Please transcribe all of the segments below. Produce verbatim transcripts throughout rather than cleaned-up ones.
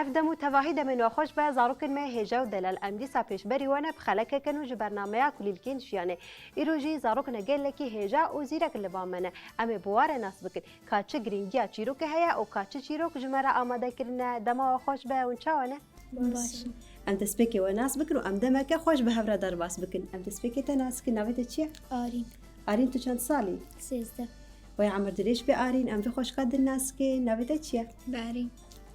Ev dem û tevahî demên we xweş be, zarokên me hêja û delal. Em dîsa pêşberî we ne bi xelekeke nû ji bernameya Kulîlkên Jiyanê. Îro jî zarokne gelekî hêja û zîrek li ba me ne. Em ê bi we re nas bikin. Ka çi girîngiya çîrokê heye û ka çi çîrok ji me re amade kirine, dema we xweş be, hûn çawa ne? Baş. Em destpêkê we nas bikin û em demeke xweş bi hev re derbas bikin. Em destpêkê te nas bikin, navê te çi ye? Arîn. Arîn, tu çend salî? Sêzdeh. Wey emir dirêj bê Arîn, em vê xweşka din nas bikin, navê te çi ye? Barîn.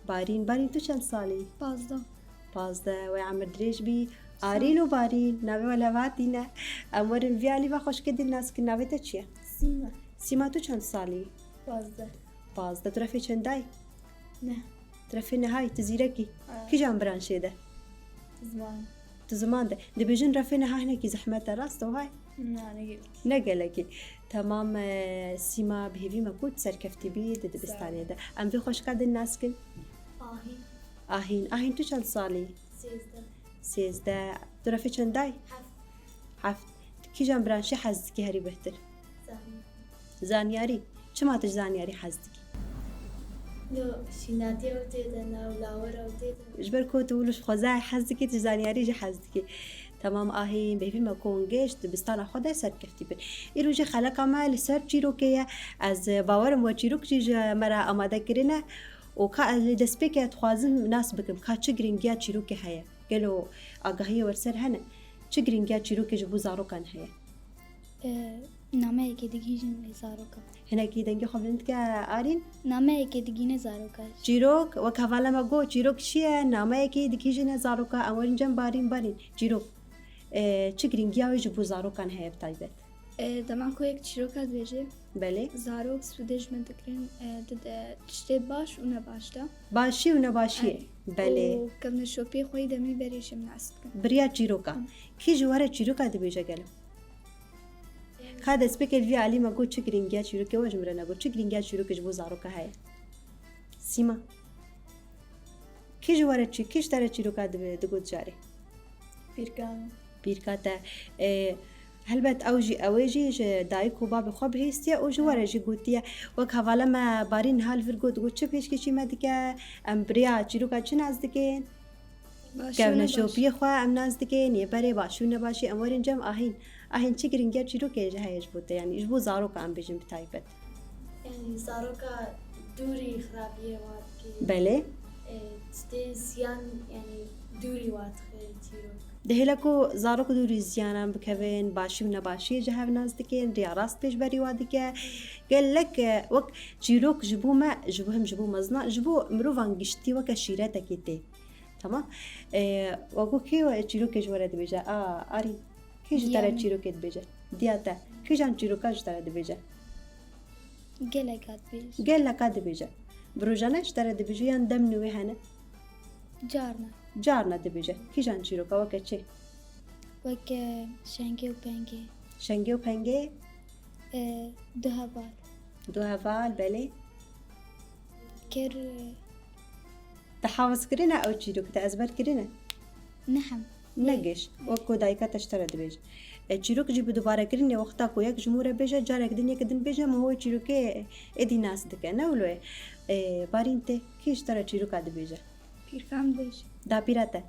Barîn, Barîn, tu çend salî? Pazdeh. Pazdeh, wey emir dirêj bî. Arîn û Barîn, navê we leva tîne. Em werin vî alî ve xweşkê din nas bikin, navê te çi ye? Sîma. Sîma, tu çend salî? Pazdeh. Pazdeh, tu refê çendayî? Neh. Tu refê nehayî, tu zîrekî. Aa. Kîjan branşê de? Ziman. Tu ziman de. Dibêjin refê neha hinekî zehmet e, rast e wiha ye? Na, ne gelekî. Ne gelekî. Temam, e, Sîma, bi hêvî me ku tu serkeftî bî di dibistanê de. Em vê xweşka din nas bikin. Ahîn. Ahîn. Ahîn, tu çend salî? Sêzdeh. Sêzdeh. Tu refê çendayî? Heft. Heft. Tu kîjan branşê hez dikî herî bêhtir? Zanyarî. Zanyarî. Çima tu ji zanyarî hez dikî? Yo, şînatiya ew tê de ne û lawera ew tê de. Ji ber ku tu wilo ji xwezayê hez dikî, tu ji zanyarî jî hez dikî. Temam Ahîn, bi hêvî me ku hûn gêj dibistana xwe de serkeftî bin. Îro jî xeleka me li ser çîrokê ye. Ez bawer im we çîrok jî ji me re amade kirine û ka ez li destpêkê dixwazim nas bikim ka çi girîngiya çîrokê heye. Gelo agahiyê we li ser hene? Çi girîngiya çîrokê ji bo zarokan heye? E, nameyekê digihîjin li zaroka. Hinekî dengê xwe bilind ke Arîn. Nameyekê digihîne zaroka. Çîrok, wek hevala me got, çîrok çi ye? Nameyekê digihîjine zaroka, em werin cem Barîn, Barîn. Çîrok. E, çi girîngiya wê ji bo zarokan heye bi taybet? E, dema ku yek çîroka dibêje, belê, zarok sûdê ji me digirin, e, dide tiştê baş û nebaş de. Başî û nebaşiyê. Erê. Belê. Û kevneşopiyê xwe yî demî berê jî min nas dikin. Biriya çîroka. Hı. Kî ji we re çîroka dibêje gelo? Ka destpêkê li vî alî me got çi girîngiya çîrokê, we ji min re negot. Çi girîngiya çîrokê ji bo zaroka heye? Sîma. Kî ji we re çî-, kî ji te re çîroka dibe-, digot carê? Pîrka min. Pîrka te. E, helbet ew jî, ew ê jî ji dayik û babê xwe bihîstiye û ji we re jî gotiye. Wek hevala me Barîn niha li vir got, got, çi pêşkêşî me dike, em bi rêya çîroka çi nas dikin? Baş û nebaş. Kevneşopiyê xwe em nas dikin, yê berê baş û nebaşî em werin cem Ahîn. Ahîn, çi girîngiya çîrokê ji heye ji bo te, yanî ji bo zaroka em bêjin bi taybet? Yanî zaroka dûrî xirabiyê wa dike. Belê. E, tiştê ziyan, yanî dûrî wa dixe çîrok. Dihêle ku zarok dûrî ziyanan bikevin, başî û nebaşiyê ji hev nas dikin, riya rast pêşberî wa dike. Gelek, e, wek çîrok ji bo me, ji bo, hem ji bo mezina, ji bo mirovan giştî weke şîretekê tê. Tamam. E, we got kê we çîrokê ji we re dibêje? A, Arîn. Kê ji te re çîrokê dibêje? Diya te. Kîjan çîrokan ji te re dibêje? Geleka dibêje. Geleka dibêje. Bi rojane ji te re dibêje yan demên wê hene? Carna. Carna dibêje. Kîjan çîroka weke çi? Weke şengê û pengê. Şengê û pengê? E, du heval. Du heval, belê. Ker, e, Te hafiz kirine ew çîrok, te ezber kirine? Neham. Ne giş. Wek ku dayika te ji te re dibêje. E, çîrok jî bi dubarekirinê wexta ku yek ji mû re bêje, carek din yek din bêje, min wê çîrokê êdî nas dike. Ne wilo ye? E, Barîn tê, kî ji te re çîroka dibêje? Pîrka min dibêje. Dapîra te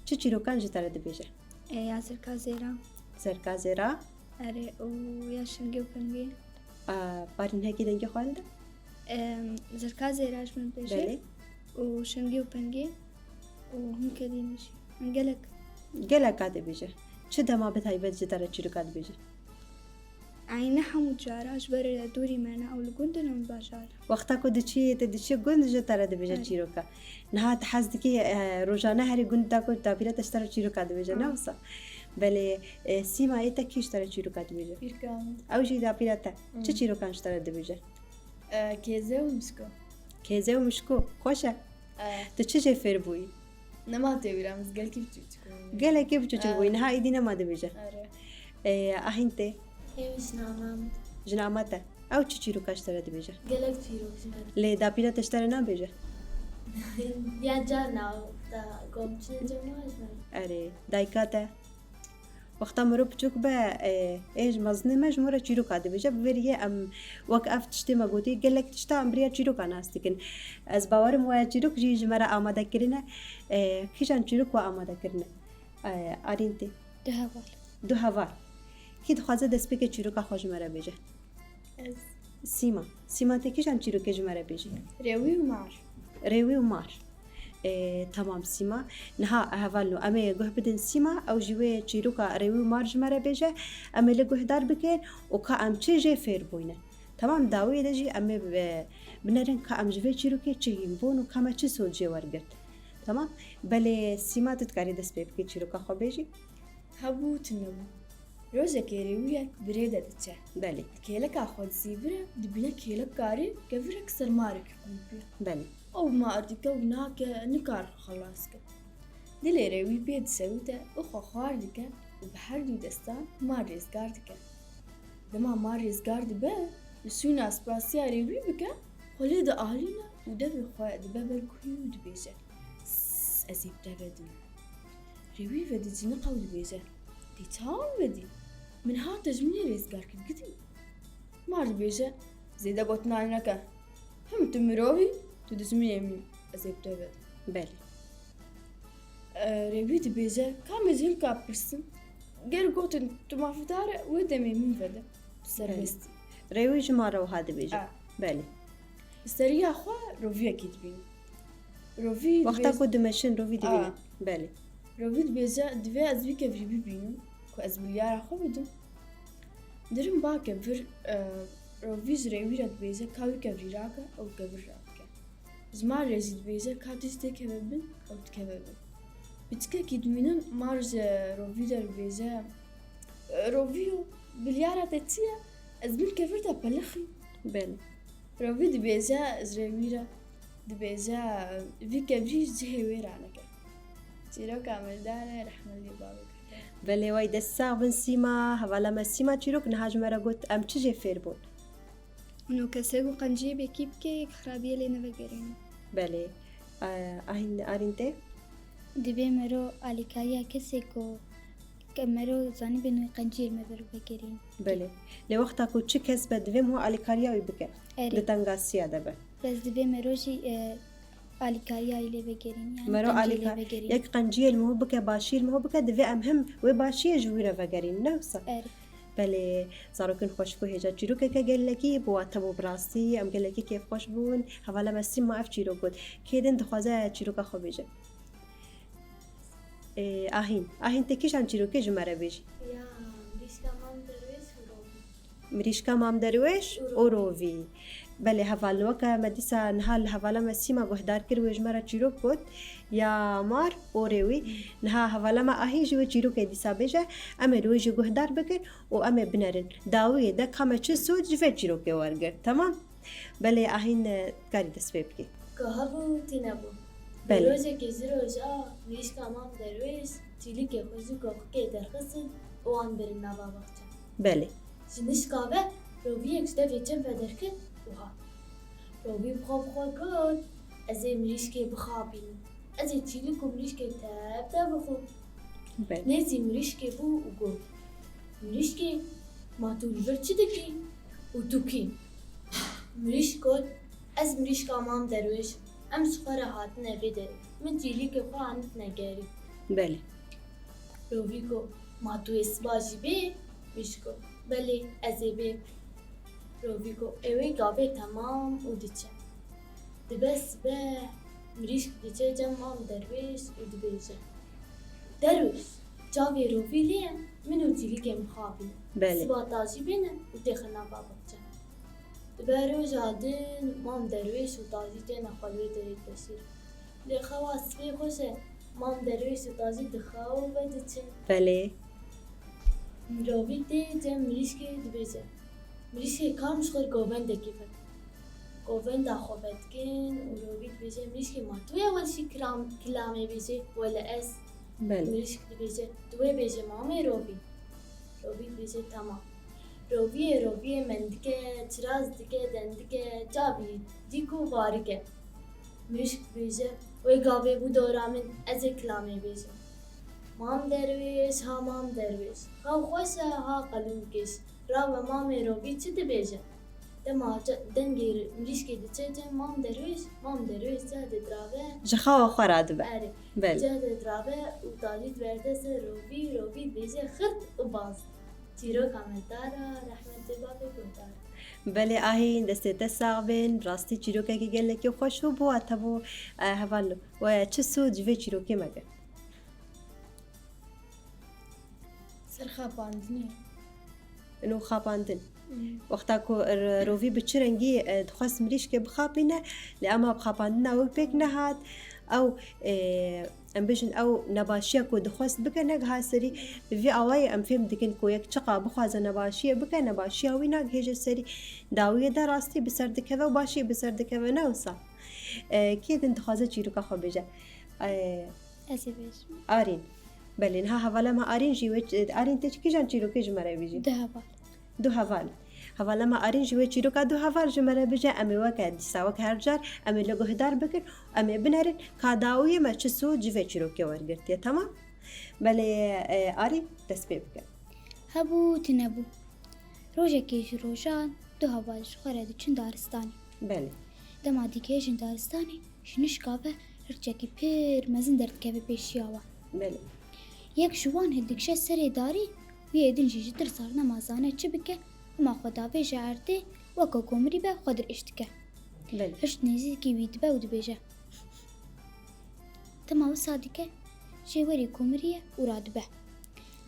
çi çîrokan ji te re dibêje? E, ya Zirka Zêra. Zirka Zêra. Erê, û ya Şingê û Pengê. A, Barîn hekî dengê xwe hilde? Em, Zirka Zêra ji min dibêje. Belê. Û Şingê û Pengê. Û hinke dîn jî. Min gelek. Geleka dibêje. Çi dema bi taybet ji te re çîroka dibêje? Ey ne hemû cara ji ber dûrî me ne, ew li gund in, em bajar. Wexta ku diçî, tu diçî gund ji te re dibêje çîroka. Niha tu hez dikî, e, rojane herî gund da ku dapîra te ji te re çîroka dibêje, ne wisa? Belê, e, Sîma, ê te kî ji te re çîroka dibêje? Pîrka min. Ew jî dapîra te. Çi çîrokan ji te re dibêje? E, kêze û mişko. Kêze û mişko. Xweş e. E. Tu çi jê fêr bûyî? Nema tê wîra, min gelekî biçûçik bûyî. Gelekî biçûçik bûyî. E. Niha êdî nema dibêje. Erê. E, Ahîn tê? Hêvî ji nama min. Ji nama te. Ew çi çîroka ji te re dibêje? Gelek çîrok ji me re. Lê dapîra te ji te re nabêje? Ya carna da gom çi cem wa ji me re. Erê. Dayika te? Wexta mirov piçûk be, e, ê ji mezinê me ji me re çîroka dibêje. Bi vê rêyê em wek ev tiştê me gotî, gelek tişta em bi rêya çîroka nas dikin. Ez bawerim we çîrok jî ji me re amade kirine. E, kîjan çîrok we amade kirine? E, Arîn tê. Du heval. Du heval. Kî dixwaze destpêkê çîroka xwe ji me re bêje? Ez. Sîma. Sîma, tê kîjan çîrokê ji me re bêjî? Rêwî û mar. Rêwî û mar. Ê, temam Sîma. Niha hevalno, em ê guh bidin Sîma, ew jî wê çîroka rêwî û mar ji me re bêje. Em ê li guhdar bikin û ka em çi jê fêr bûyne. Temam, dawiyê de jî em ê bi-, binerin ka em ji vê çîrokê çi hîn bûn û ka me çi soz jê wergirt. Temam? Belê Sîma, tu dikarî dest pê bikî çîroka xwe bêjî? Hebû tune bû. Rojekê rêwiyek bi rê de diçe. Belê. Di kêleka xwe dizîvire, dibîne kêlek karê kevirek ser marekî qulpî. Belê. Ew mar dike û nake, nikar xelas ke. Dilê rêwî pê disewite û xwe xwar dike û bi her du destan mar rêzgar dike. Dema mar rêzgar dibe, li sûna spasiya rêwî bike, xwe lê dialîne û devê xwe dibe ber guhê û dibêje, "Ss, ez ê bi te vedim." Rêwî vedicîne qew dibêje, "Tê çawa min vedî? Min ha tejmînê rêzgar kir gidî." Mar dibêje, "Zêde gotinan neke. Him tu mirov î, tu dijminê min î, ez ê bi te vedim." Belê. E, Rêwî dibêje, "Ka min ji hinka pirsim? Ger gotin tu mafdar e, wê demê min vede. Tu serbest î." Belê. Rêwî ji mar re wiha dibêje. A. Belê. Li seriya xwe roviyekî dibîne. Rovî Wexta dibêje ku dimeşin, rovî dibîne. A. Belê. Rovî dibêje, "Divê ez vî kevirî bibînim ku ez biryara xwe bidim." Dirin ba kevir, e, rovî ji rêwî re dibêje, "Ka wî kevirî rake, ew kevir radike." Ji mar re jî dibêje, "Ka tu jî têkeve bin, ew dikeve bin." Piçikekî dimînin mar ji rovî re dibêje, "Roviyo, biryara te çi ye? Ez bin kevir de pelixî." Belê. Rovî dibêje ji rêwî re, dibêje, "Vî kevrî ji cihê wê raneke." Çîroka mildar e, rehmet lê bavê keke. Belê, wey dest sax bin Sîma, hevala me Sîma çîrok niha ji me re got, em çi jê fêr bûn? Nû kesê ku qenciyê bêkî bike, yek xirabiyê lê nevegerîne. Belê. A-, Ahîn, Arîn tê? Divê mero alîkariya kesê ku ke mero zanîbin wê qenciyê li me vegerîn. Belê. Lê wexta ku çi kes be, divê mero alîkariya wî bike. Erê. Di tengasiya de be. Bes divê mero jî, e, alîkariya wî lê vegerîn. Yani Mero qenciyê lê alîka-, vegerîn. Yek qenciyê li me bike, başiyê li me bike, divê em him wê başiyê ji wî re vegerîn, ne wisa? Erê. Belê, zarokên xweşik û hêja çîrokeke gelekî bi watem û bi rastî, em gelekî kêfxweş bûn. Hevala me Sîma ev çîrok got. Kê din dixwaze çîroka xwe bêje? Ê, Ahîn. Ahîn, tê kîjan çîrokê ji me re bêjî? Ya, mirîşka Mam Derwêş û Rovî. Mirîşka Mam Derwêş û Rovî. Belê, heval, weke me dîsa niha li hevala me Sîma guhdar kir, wê ji me re çîrok got ya mar û rêwî. Niha hevala me Ahîn jî wê çîrokê dîsa bêje, em ê li wê jî guhdar bikin û em ê binerin. Dawiyê de ka me çi soz ji vê çîrokê wergirt, temam? Belê Ahîn, e, karî dest pê bikî. Ku hebû tîne bû. Belê. Rojekê ji roja mirîşka Mam Derwêş çîlikê xwe ji koxikê derxistin û wan birin nava baxçe. Belê. Ji nişka ve roviyek ji devê çem ve derket û hat. Rovî bi xwe bi xwe got, "Ez ê mirîşkê bixapînim. Ez ê çîlik û mirîşkê tev tev bixwim." Belê. Nêzî mirîşkê bû û got, "Mirîşkê, ma tu li vir çi dikî û tu kî?" Mirîşk got, "Ez mirîşka Mam Derwêş im. Em ji xwe re hatine vê derê. Min çîlikê xwe anîtine gerî." Belê. Rovî got, "Ma tu ê siba jî bê?" Mirîşk got, "Belê, ez ê bêm." Rovî got, "Ê wê gavê temam û diçe." Dibe sibe, mirîşk diçe cem Mam Derwêş û dibêje, "Derwêş, çavê rovî lê ye, min û çîlikê mixapîne. Belê. Siba tajî bêne û têxe nava baxçe." Dibe roja din, Mam Derwêş û tajî têne xwe li wê derê dimeşîrin. Lê xewa sibê xweş e, Mam Derwêş û tajî dixew ve diçin. Belê. Rovî tê cem mirîşkê dibêje, "Mirîşkê, ka min ji xwe re govendekî veke." Govenda xwe vedikin û rovî dibêje, "Mirîşkê, ma tu yê weşî kiram-, kilamê bêjê wele ez?" Belê. Mirîşk dibêje, "Tu wê bêje mamê rovî." Rovî dibêje, "Temam." Roviyê, roviyê mendike, çiraz dike, dendike, çavî dîk û varike. Mirîşk dibêje, "Wê gavê bû dora min, ez ê kilamê bêjim." Mam derwêş, ha mam derwêş, ha xweş e, ha qelûmkêş, rabe mamê rovî çi dibêje? Dema ca-, dengê mirîşkê diçe cem mam derwêş, mam derwêş ceh dê dirabe. Ji xawa xwe radibe. Erê. Belê. Ceh dê dirabe û talî diberde ser rovî, rovî dibêje xirt û baz. Çîroka me dar a, rehmetê bavê guhdar. Belê Arîn, destê te sax bên, rastî çîrokekî gelekî xweş û bi wate bû, e, hevalno. We çi sûd ji vê çîrokê me girt? Ser xapandinê. Ino xapandin. Hmm. Wexta ku r-, rovî bi çi rengî, e, dixwest mirîşkê bixapîne, lê ema bi xapandina wê pêk nehat, ew, e, em bêjin ew nebaşiya ku dixwest bike negiha serî, bi vî awayî em fêm dikin ku yek çiqa bixwaze nebaşiyê bike, nebaşiya wî nagihêje serî. Dawiyê de rastî bi ser dikeve û başî bi ser dikeve, ne wisa? E, kê din dixwaze çîroka xwe bêje? E, Ez ê bêjim. Arîn. Belê, niha hevala me Arîn jî wê, Arîn, tê çi kîjan çîrokê ji me re bêjî? Du heval. Du heval. Hevala me Arîn jî wê çîroka du heval ji me re bêje, em ê weke dîsa, weke her car, em ê li guhdar bikin, em ê binerin ka dawiyê me çi sûd ji vê çîrokê wergirtiye, temam? Belê, e, Arîn, dest pê bike. Hebû, tune bû. Rojekê ji rojan du heval ji xwe re diçin daristanê. Belê. Dema digihêjin daristanê, ji nişka ve hirçekî pir mezin derdikeve pêşiya wan. Belê. Yek ji wan hildikişe serê darî, wî yê din jî ji tirsa nema zane çi bike, hema xwe davêje erdê, weke ku mirî be xwe dirêj dike. Belê. Hirç nêzîkî wî dibe û dibêje. Dema wisa dike, jê werê ku miriye û radibe.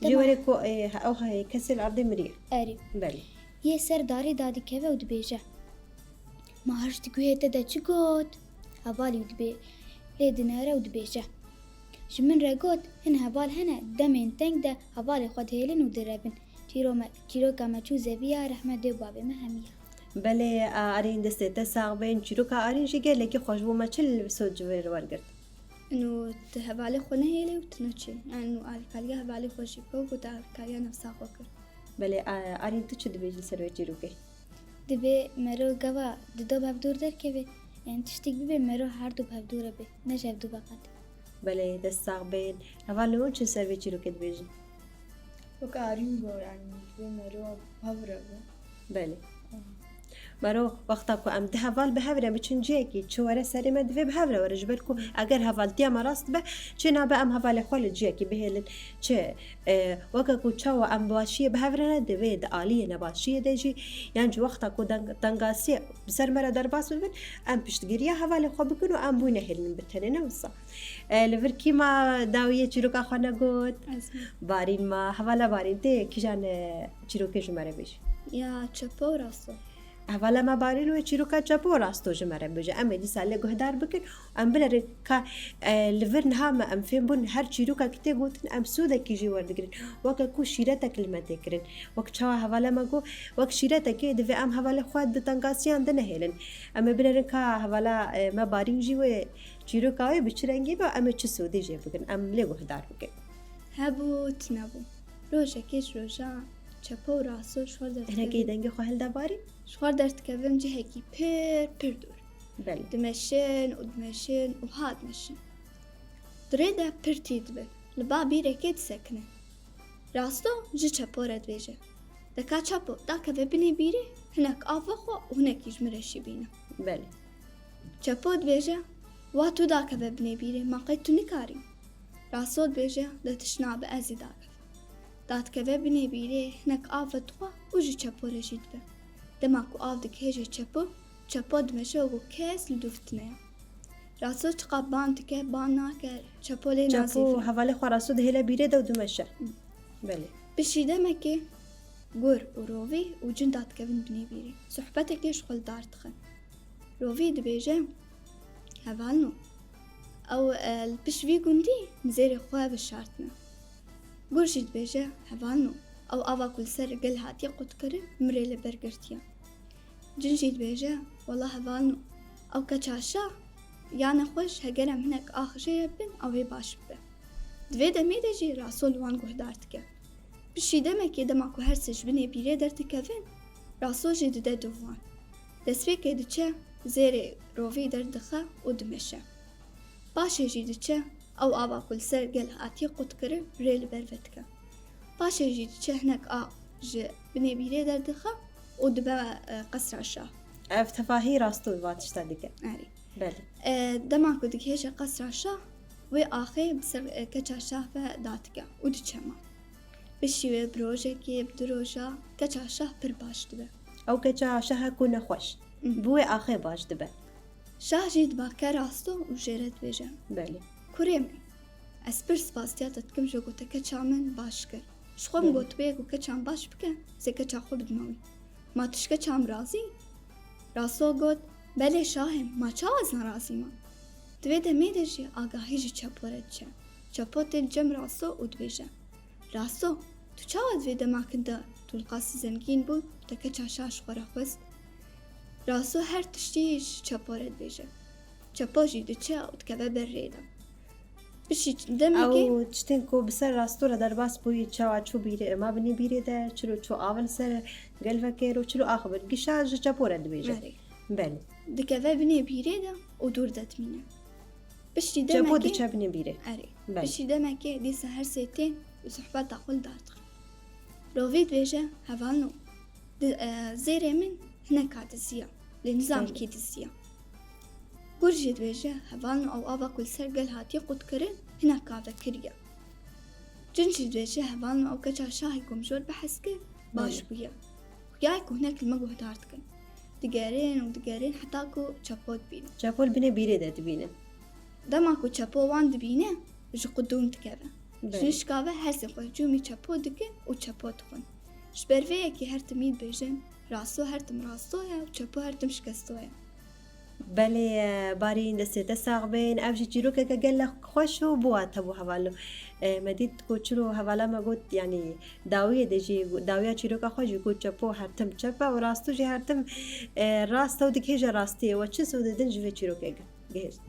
Jê Dema werê ku, e, ew he, kesê li erdê miriye. Erê. Belê. Yê ser darê dadikeve û dibêje, Ma hirç di guhê te de çi got? Hevalî wî dibê-, lê dinere û dibêje, Ji min re got, hin heval hene, demên teng de hevalê xwe dihêlin û direbin. Çîro me, çîroka me çû zeviya, rehmet dê û bavê me hemiya. Belê, a, Arîn, destê te sax bên. Çîroka Arîn jî gelekî xweş bû. Me çi li soc ji vir wergirt? Ino tu hevalê xwe nehêlê û tu neçê. Yani ino alîkariya hevalê xwe jî bike û ku tu alîkariya nefsa xwe kir. Belê, a, Arîn, tu çi dibêjî li ser wê çîrokê? Dibê mero gava di do bi hevdûr derkeve, yani tiştek bibe mero her du bi hevdû re be, ne ji hevdû be qet. Belê, dest sax bên. Hevalên hûn çi ser vê çîrokê dibêjin? Wek Arîn got, yani, dibê mero bi hev re be. Belê. Aha. Mero, wexta ku em du heval bi hev re biçin cihekî, çi were serê me, divê bi hev re were. Ji ber ku eger hevaltiya me rast be, çi nabe em hevalê xwe li cihekî bihêlin. Çi, e, weke ku çawa em bi başiyê bi hev re ne, divê di aliyê nebaşiyê de jî, yan jî wexta ku deng-, tengasiyê bi ser me re derbas bibin, em piştgiriya hevalê xwe bikin û em wî nehêlin bi tenê, ne wisa? E, li vir kî ma dawiyê çîroka xwe negot? Ez me. Barîn ma, hevala Barîn, tê kîjan, e, çîrokê ji me re bêjî? Ya Çepo û Rasto. Hevala me Barîn wê çîroka Çepo û Rasto ji me re bêje. Em ê dîsa lê guhdar bikin. Em binerin ka, e, li vir niha me em fêm bûn her çîrokekî tê gotin, em sûdekî jî werdigirin. Weke ku şîretek li me tê kirin. Wek çawa hevala me got, wek şîretekê divê em hevalê xwe di tengasiyan de nehêlin. Em ê binerin ka hevala, e, me Barîn jî wê çîroka wê bi çi rengî be, em ê çi sûdê jê bigirin, em lê guhdar bikin. Hebû, tune bû. Rojekê ji rojan Çepo û Rasto ji xwe Hinekî derdikevin. Dengê xwe hilde Barîn. Ji xwe derdikevin cihekî pir, pir dûr. Belê. Dimeşin û dimeşin û ha dimeşin. Di rê de pir tî dibin. Li ba bîrekê disekinin. Rasto ji Çepo re dibêje, De ka Çepo, dakeve binê bîrê, hinek av vexwe û hinekî ji min re jî bîne. Belê. Çepo dibêje, Wa tu dakeve binê bîrê, ma qey tu nikarî? Rasto dibêje, De tişt nabe, ez ê dakevim. Dadikeve binê bîrê, hinek av vedixwe û ji Çepo re jî dibe. Dema ku av digihêje Çepo, Çepo dimeşe û kes li dûr tune ye. Rasto çiqas ban dike, ban nake, Çepo lê Çepo nazîvî. Hevalê xwe Rasto dihêle bîrê de û dimeşe. Hı. Belê. Piştî demekê gur û rovî û cin dadikevin binê bîrê. Sohbetekê ji xwe li dar dixin. Rovî dibêje, Hevalno, ew, e, li pişt vî gundî nizêrê xwe veşartine. Gur jî dibêje, Hevalno, ew ava ku li ser gel hatiye qutkirin, mirê li ber girtiye. Cin jî dibêje, Wela hevalno, ew keça şa ya nexweş, heger em hinek ax jê re bibin, ew ê baş bibe. Di vê demê de jî Raso li wan guhdar dike. Piştî demekê dema ku her sê ji binê bîrê derdikevin, Raso jî dide dûv wan. Destpêkê diçe, zêrê rovî derdixe û dimeşe. Paşê jî diçe, Ew ava ku li ser gel hatiye qutkirin rê li ber vedike. Paşê jî diçe hinek av ji binê bîrê derdixe û dibe, e, Qesra Şah. Ev tevahî rasto va tişta dike. Erê. Belê. E, dema ku digihêje Qesra Şah, wê axê bi ser, e, keça şah ve dadike û diçe mal. Piştî wê bi rojekê, bi du roja keça şah pir baş dibe. Ew keça şah e ku nexweş. Mhm. Bi wê axê baş dibe. Şah jî dibake rasto û jê re dibêje. Belê. Kurê min, ez pir spasiya te dikim ji ku te keça min baş kir. Ji xwe min Belê. Got wê ku keça min baş bike, ez ê keça xwe bidim wî. Ma tu ji keça min razî? Rasto got, belê şahê, ma çawa ez nerazî me? Di vê demê de jî agahî ji Çepo re diçe. Çepo tê li cem Rasto û dibêje, Rasto, tu çawa di vê dema kin de tu li qasî zengîn bû, te keça şah ji xwe re xwest? Rasto her tiştî ji Çepo re dibêje. Çepo jî diçe û dikeve ber rê de. Piştî demekê Ew tiştên ku bi ser Rasto re derbas bûyî, çawa çû bîrê, ma binê bîrê de, çilo çû av li ser gel vekir û çilo axivir. Gişa ji Çepo re dibêje. Erê. Belê. Dikeve binê bîrê de û dûr de dimîne. Piştî Çepo demekê diçe binê bîrê. Erê. Belê. Piştî demekê dîsa her sê tên û sohbeta xwe li dar dixin. Rovî dibêje, hevalno, di, e, zêrê min hineka diziya, lê nizam Belê. Kî diziya. Gur jî dibêje, hevalno ew ava ku li ser gel hatiye qutkirin, hineka vekiriye. Cin jî dibêje, hevalno ew keça şahê ku min ji we re behs kir, baş Belê. Bûye. Xuyayê ku hinek li me guhdar dikin. Digerin û digerin heta ku Çepo dibînin. Çepo li binê bîrê de dibînin. Dema ku Çepo wan dibîne, ji qudûm dikeve. Belê. Ji nişka ve hersê xwe cûmî Çepo dikin û Çepo dixwin. Ji ber vê yekê her tim dibêjin, Rasto her tim rasto ye û Çepo her tim şikesto ye. Belê, e, Barîn, destê te sax bin. Ev jî çîrokeke gelek xweş û bi wate bû hevalno. E, me dît ku çilo hevala me got, yanî dawiyê de jî, dawiya çîroka xwe jî got Çepo her tim çep e û Rasto jî her tim, e, rast e û digihêje rastiyê. We çi sodir din ji vê çîrokê gihişt?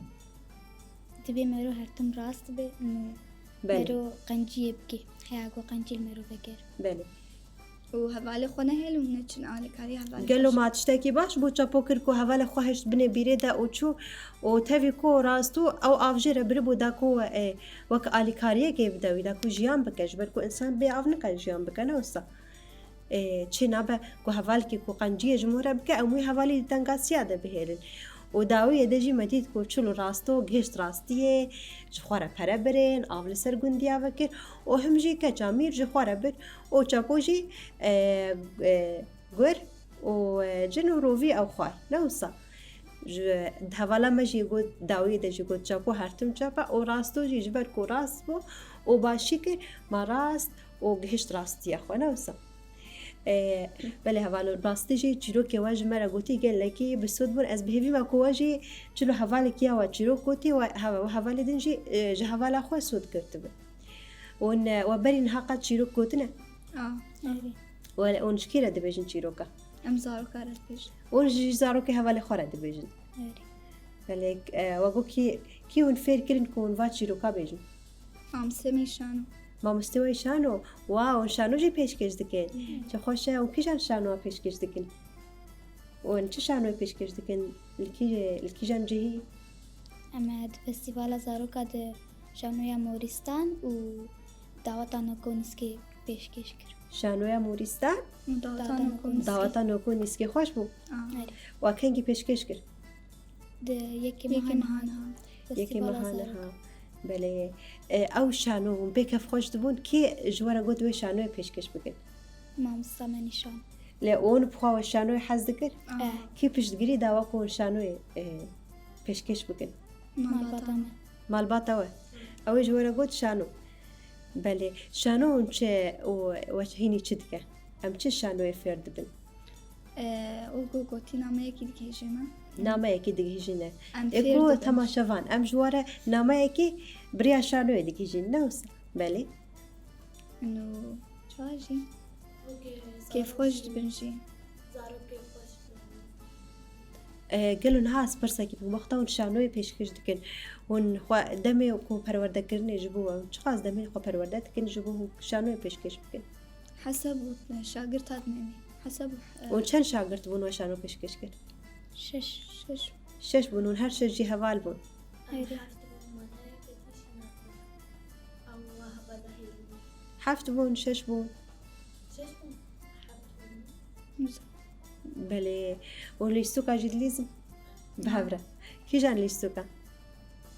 Divê mero her tim rast be û Belê. Mero qenciyê bike. Heya ku qencî li mero vekir. Belê. Û hevalê xwe nehêl û neçin alîkarî hevalê Gelo xwe. Ma tiştekî baş bû Çepo kir ku hevalê xwe hişt binê bîrê de û çû û tevî ku rast û ew av jê re biribû da ku, e, wek alîkariyekê bide wî, da ku jiyan bike, ji ber ku însan bê av nike jiyan bike, ne wisa. Ê, çê nabe ku hevalkî ku qenciyê ji mor re bike, em wî hevalî di tengasiya de bihêlin. Û dawiyê de jî me dît ku çilo Rasto gihişt rastiyê, ji xwe re pere birên, av li ser gundiya vekir û him jî keça mîr ji xwe re bir û Çepo jî, e, e, gur û, e, cin û rovî ew xwar. Ne wisa. Ji hevala me jî got, dawiyê de jî got Çepo her tim çep e û Rasto jî ji ber ku rast bû û başî kir, ma rast û gihişt rastiya xwe, ne wisa. E, belê hevalno, rastî jî çîrokê we ji me re gotî gelekî bi sod bûn. Ez bi hêvî me ku we jî çilo hevalekî ya we çîrok gotî, we heva-, we hevalê din jî, e, ji hevala xwe sod girtibin. Hûn, e, we berî niha qet çîrok gotine? A, erê. We, hûn ji kî re dibêjin çîroka? Em zaroka re dibêjin. Hûn jî zarokê hevalê xwe re dibêjin? Erê. Belê, e, we got kî, kî hûn fêr kirin ku hûn va çîroka bêjin? Mamoste min şano. Mamoste we şano? Wow, hûn şano jî pêşkêş dikin. Hmm. Çi xweş e, hûn kîjan şanoya pêşkêş dikin? Hûn çi şanoyê pêşkêş dikin? Li kî, li kîjan cihî? Em di festîvala zaroka de şanoya Morîstan û daweta Nokonîskê pêşkêş kir. Şanoya Morîstan? Û daweta Daweta Nokonîskê. Daweta Nokonîskê xweş bû? A. Erê. Wa kengî pêşkêş kir? Di yekê Yekê meha niha. Meha niha. Yekê Festîvala meha niha. Zaroka. Belê. E, ew şano hûn pê kefxweş dibûn. Kê ji we re got wê şanoyê pêşkêş bikin? Mamosta me nîşan. Lê hûn bi xwe we şanoyê hez dikir? Eh. Kî piştgirî dawa ku hûn şanoyê, e, pêşkêş bikin? Malbata me. Malbata we. Ew ê ji we re got şano. Belê. Şano hûn çi û we hînî çi dike? Em çi şanoyê fêr dibin? Ee, û ku gotî nameyekî digihîjî me. Nameyekî digihîjîne. Em Ê fêr ku dibin. Temaşevan, em ji we re nameyekî bi riya şanoyê digihîjîn, ne wisa? Belê. Û çawa jî? Kêfxweş dibin jî. Zarok kêfxweş dibin. E, gelo niha ez pirsekî bikim, wexta hûn şanoyê pêşkêş dikin, hûn xwe demê ku perwerdekirinê ji bo we, çiqas demê xwe perwerde dikin ji bo hûn şanoyê pêşkêş bikin? Hesab û, e, şagirt hat nemî. Hesab û, e, Hûn çend şagirt bûn we şano pêşkêş kir? Şeş. Şeş. Şeş bûn, hûn her şeş jî heval bûn? Erê. Heft bûn, şeş bûn? Şeş bûn. Heft bûn. Belê. Û lîstoka jî dilîzin? Bi hev re. Kîjan lîstoka?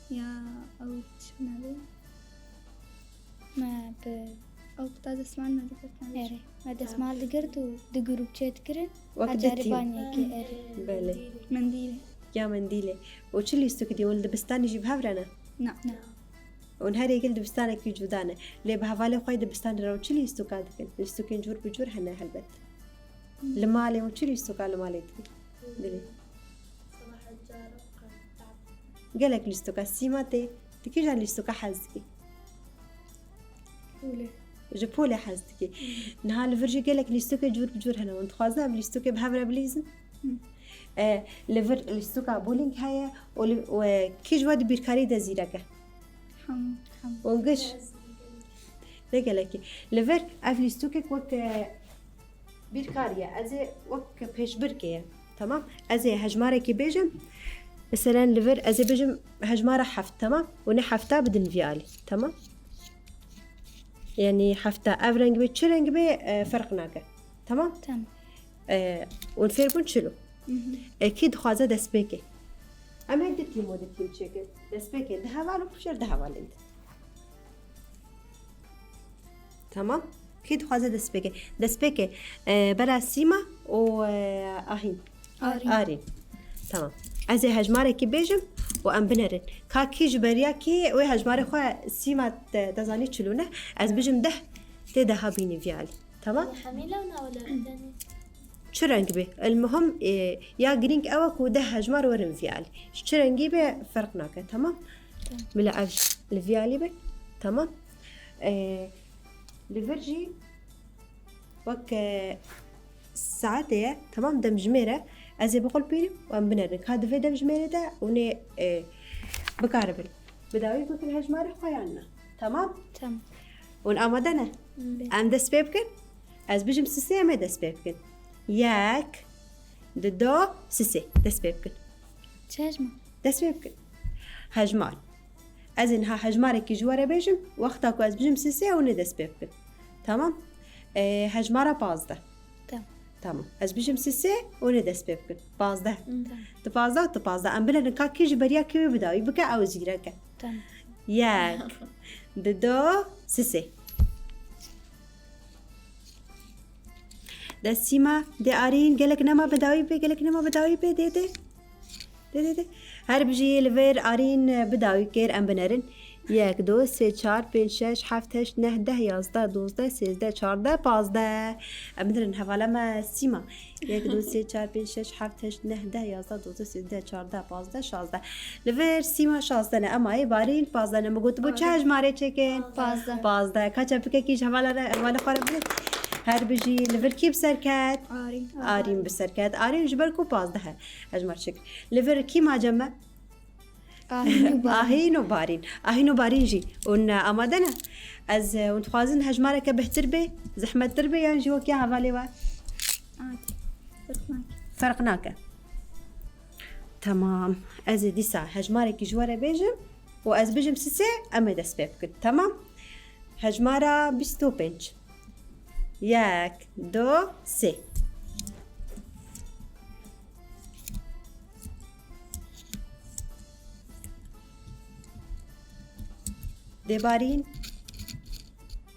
Ya, ew çi navê? Me bi Ew kuta desmal me digirt, me Erê. Me desmal digirt û di grûpçê dikirin. Wek di tîm. Ecarîban yekê, erê. Belê. Mendîlê. Ya mendîlê. Û çi lîstikî dî? Hûn li dibistanê jî bi hev re ne? Na. Na. Hûn her yekê li dibistanekî cuda ne. Lê bi hevalê xwe yê dibistanê re hûn çi lîstoka dikin? Lîstokên cûr bi cûr hene helbet. Li malê hûn çi lîstoka li malê dikin? Dilê. Gelek lîstoka sîma tê. Tu kîjan lîstoka hez dikî? Polê. Ji polê hez dikî. Niha li vir jî gelek lîstokê cûr bi cûr hene. Hûn dixwazin em lîstokê bi hev re bilîzin? Hı. E, li vir lîstoka bowling heye û li, û, e, kî ji we di bîrkarî de zîrek e? Hemû, hemû. Û giş? Ne gelekî. Li vir ev lîstokek wek, e, bîrkarî ye. Ez ê wek pêşbirkê ye. Tamam? Ez ê hejmarekî bêjim. Meselen li vir ez ê bêjim hejmara heft, tamam? Û nê hefta bidin vî alî. Tamam? Yanî hefta. Ev reng bê, çi reng bê, e, ferq nake. Tamam? Tamam. E, û fêr bûn çilo. Hı hı. E, kî dixwaze destpêkê? Em ê di tîm û di tîm çêkin. Destpêkê di heval û pişer di hevalên din. Tamam. Kî dixwaze destpêkê? Destpêkê, e, bera Sîma û, e, Ahîn. Arîn. Arîn. Tamam. Ez ê hejmarekî bêjim û em binerin. Ka kî ji beriya kî wê hejmarê xwe Sîma te, te zanî çilo ne? Ez bijim deh tê deha bînî vî alî. Tamam? Hemî lewna wele bidenî. Çi reng bê? El muhim, e, ya girîng ew e ku deh hejmar werin vî alî. Ji çi rengî be ferq nake. Tamam? Tamam. Bila ev li vî alî be. Tamam. E, Li vir jî wek, e, saetê ye, temam, demjimêr e. Ez ê biqulpînim û em binerin. Ka di vê demjimêrê de hûn ê, e, bikaribin bi dawî bikin hejmarê xwe yan na. Temam? Temam. Hûn amade ne? Belê. Em dest pê bikin? Ez bijim sisê, em ê dest pê bikin. Yek, di, do, sisê. Dest pê bikin. Çi hejmar? Dest pê bikin. Hejmar. Ez ê niha hejmarekî ji we re bêjim, wexta ku ez bijim sisê, hûn ê dest pê bikin. Tamam? Ee, hejmara pazdeh. Tamam. Tamam. Ez bijim sisê, hûn ê dest pê bikin. Pazdeh. Tamam. Tu pazdeh, tu pazdeh. Em binerin ka kî ji beriya kê wê bi dawî bike, ew zîrek e. Tamam. Yek, di, do, sisê. De Sîma, de Arîn, gelek nema bi dawî bê, gelek nema bi dawî bê, dê, dê. Dê, dê, dê. Her bijî li vir Arîn bi dawî kir, em binerin. Yek, du, sê, çar, pênc, şeş, heft, heşt, neh, deh, yazdeh, dozdeh, sêzdeh, çardeh, pazdeh. Em binerin hevala me Sîma. Yek, du, sê, çar, pênc, şeş, heft, heşt, neh, deh, yazdeh, dozdeh, sêzdeh, çardeh, pazdeh, şazdeh. Li vir Sîma şazdeh ne, ema ê Barîn pazdeh ne. Min gotibû çi hejmarê çêkin? Pazdeh. Pazdeh. Ka çepikekî ji hevala re, hevalê xwe re bidin. Her bijî. Li vir kî bi ser ket? Arîn. Arîn bi ser ket. Arîn ji ber ku pazdeh e hejmar çêkir. Li vir kî ma cem me? Ahîn û Barîn. Ahîn û Barîn. Ahîn û Barîn jî. Hûn, e, amade ne? Ez, e, hûn dixwazin hejmareke bihtir bê, zehmettir bê yan jî wek ya hevalê we? Adî. Ferq nake. Ferq nake. Temam. Ez ê dîsa hejmarekî ji we re bêjim û ez bijim sisê, em ê dest pê bikin. Temam? Hejmara bîst û pênc. Yek, du, sê. Dê Barîn.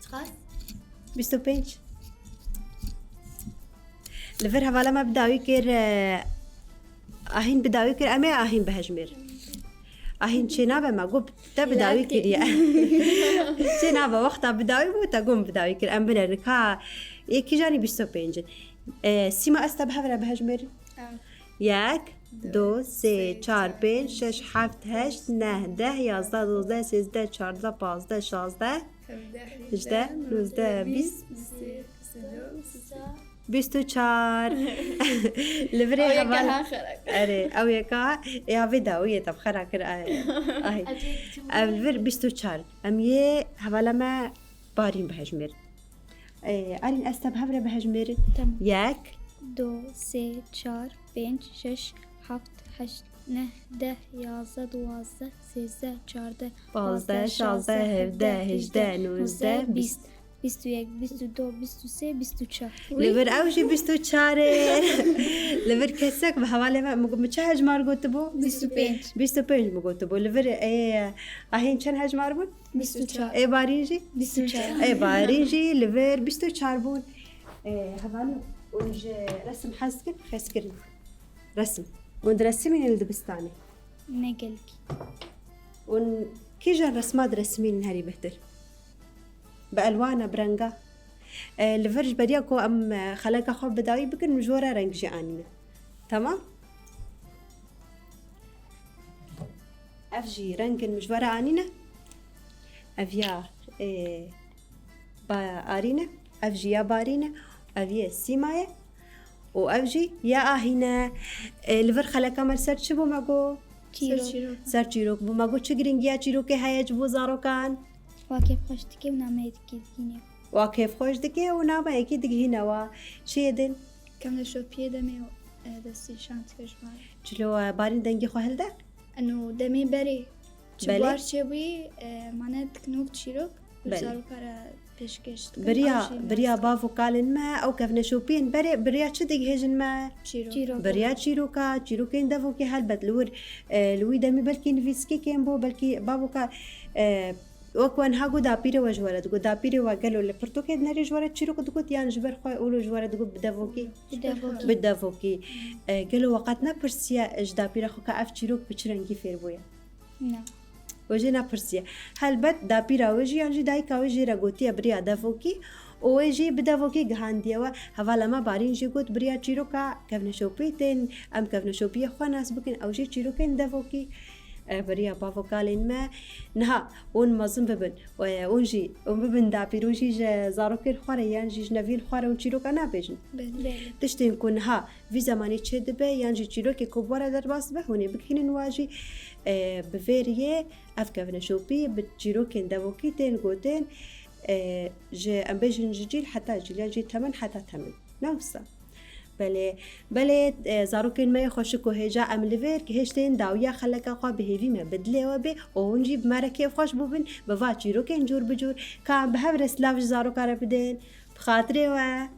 Çiqas? Bîst û pênc. Li vir hevala me bi dawî kir, e, Ahîn bi dawî kir, em ê Ahîn bihejmêrin. Ahîn çênabe, me got te bi dawî kiriye. Çênabe, wexta bi dawî bû, te got bi dawî kir. Em binerin. Ka yekî janî bîst û pênc in. E, Sîma, ez te bi hev re bihejmêrin. Ew. Yek, du, sê, çar, pênc, şeş, heft, heşt, neh, deh, yazdeh, dozdeh, sêzdeh, çardeh, pazdeh, şazdeh, hejdeh, nozdeh, bîst, bîst û çar. Li virê heval. Erê, ew yeka, ê, ya vê dawiyê te bi xera kir, ay. Ay. Ev li vir bîst û çar. Em yê hevala me Barîn bihejmêrin. Ê, Arîn, ez te bi hev re bihejmêrin. Tamam. Yek. Du, sê, çar, pênc, şeş, heft, heşt, neh, deh, yazdeh, duwazdeh, sêzdeh, çardeh, pazdeh, şazdeh, hevdeh, hejdeh, nozdeh, bîst. Bîst û yek, bîst û du, bîst û sê, bîst û çar. Li vir ew jî bîst û çar e. Li vir kesek bi hevalê me, min çi hejmar gotibû? Bîst û pênc. Bîst û pênc min gotibû. Li vir ê, a hîn çend hejmar bûn? Bîst û çar. Ê barîn jî? Bîst û çar. Ê barîn jî li vir bîst û çar bûn. Ê, hevalê, hûn ji resim hez dikin, hez kirin. Resim. Hûn diresimînin li dibistanê? Ne gelkî. Hûn kîjan resma diresimînin herî bihtir? Bi elwana, bi renga. E, li vir ji beriya ku em, e, xeleka xwe bi dawî bikin, min ji we re reng jî anîne. Tamam? Ev jî rengin min ji we re anîne. Ev ya, e, ba-, arî ne. Ev jî ya barî ne. Ev yê sîma ye. Û ev jî ya ahî ne. E, li vir xeleka me li ser çi bû me got? Çîrok. Ser çîrok bû. Me got çi girîngiya çîrokê heye ji bo zarokan? Wa kêfxweş dike û nameyê dike digihîne. Wa kêfxweş dike û nameyekî digihîne wa. Çi yê din? Kevneşopiyê demê e, destnîşan dike ji me re. Çilo, e, barîn dengê xwe hilde? Eno demê berê çi Belê. Buhar çêbûyî, e, mane diknok çîrok û Belê. zaroka re pêşkêş dikin. Biriya, Ew jî biriya nas bav û kalên me ew kevneşopiyên berê, biriya çi digihêjin me? Çîrok. Çîrok. Biriya çîroka, çîrokên devokê helbet li wir, e, li wî demî belkî nivîskîkên bû, belkî bavûka, e, wek we niha got dapîrê we ji we re digot, dapîrê we gelo li pirtûkê dinerê ji we re çîrok digot yan ji ber xwe ûlo ji we re digot bi devokî? Bi devokî. Bi devokî. E, gelo we qet nepirsiye ji dapîra xwe ka ev çîrok bi çi rengî fêr bûye? Ne. We jê nepirsiye. Helbet dapîra wê jî yan jî dayika wê jê re gotiye biriya devokî û wê jî bi devokî gihandiye we. Hevala me Barîn jî got biriya çîroka kevneşopî tên, em kevneşopiyê xwe nas bikin, ew jî çîrokên devokî. E, biriya bavokalên me niha hûn mezin bibin. E, hûn jî, hûn bibin dapîr, hûn jî ji zarokên xwe re yan jî ji neviyên xwe re hûn çîroka nabêjin. Belê. Tiştên ku niha vî zemanî çêdibe yan jî çîrokê ku bi we re derbas dibe, hûn ê bigihînin wa jî, e, bi vê riyê ev kevneşopî bi çîrokên devokî tên gotin, e, ji, em bêjin ji cîl heta cîl yan jî temin heta temin. Ne wisa? Belê, belê, e, zarokên me yê xweşik û hêja em li vêr gihiştên dawiya xeleka xwe bi hêvî me bi dilê we bê û hûn jî bi me re kêfxweş bûbin bi va çîrokên cûr bi cûr ka em bi hev re silav ji zaroka re bidin. Bi xatirê we.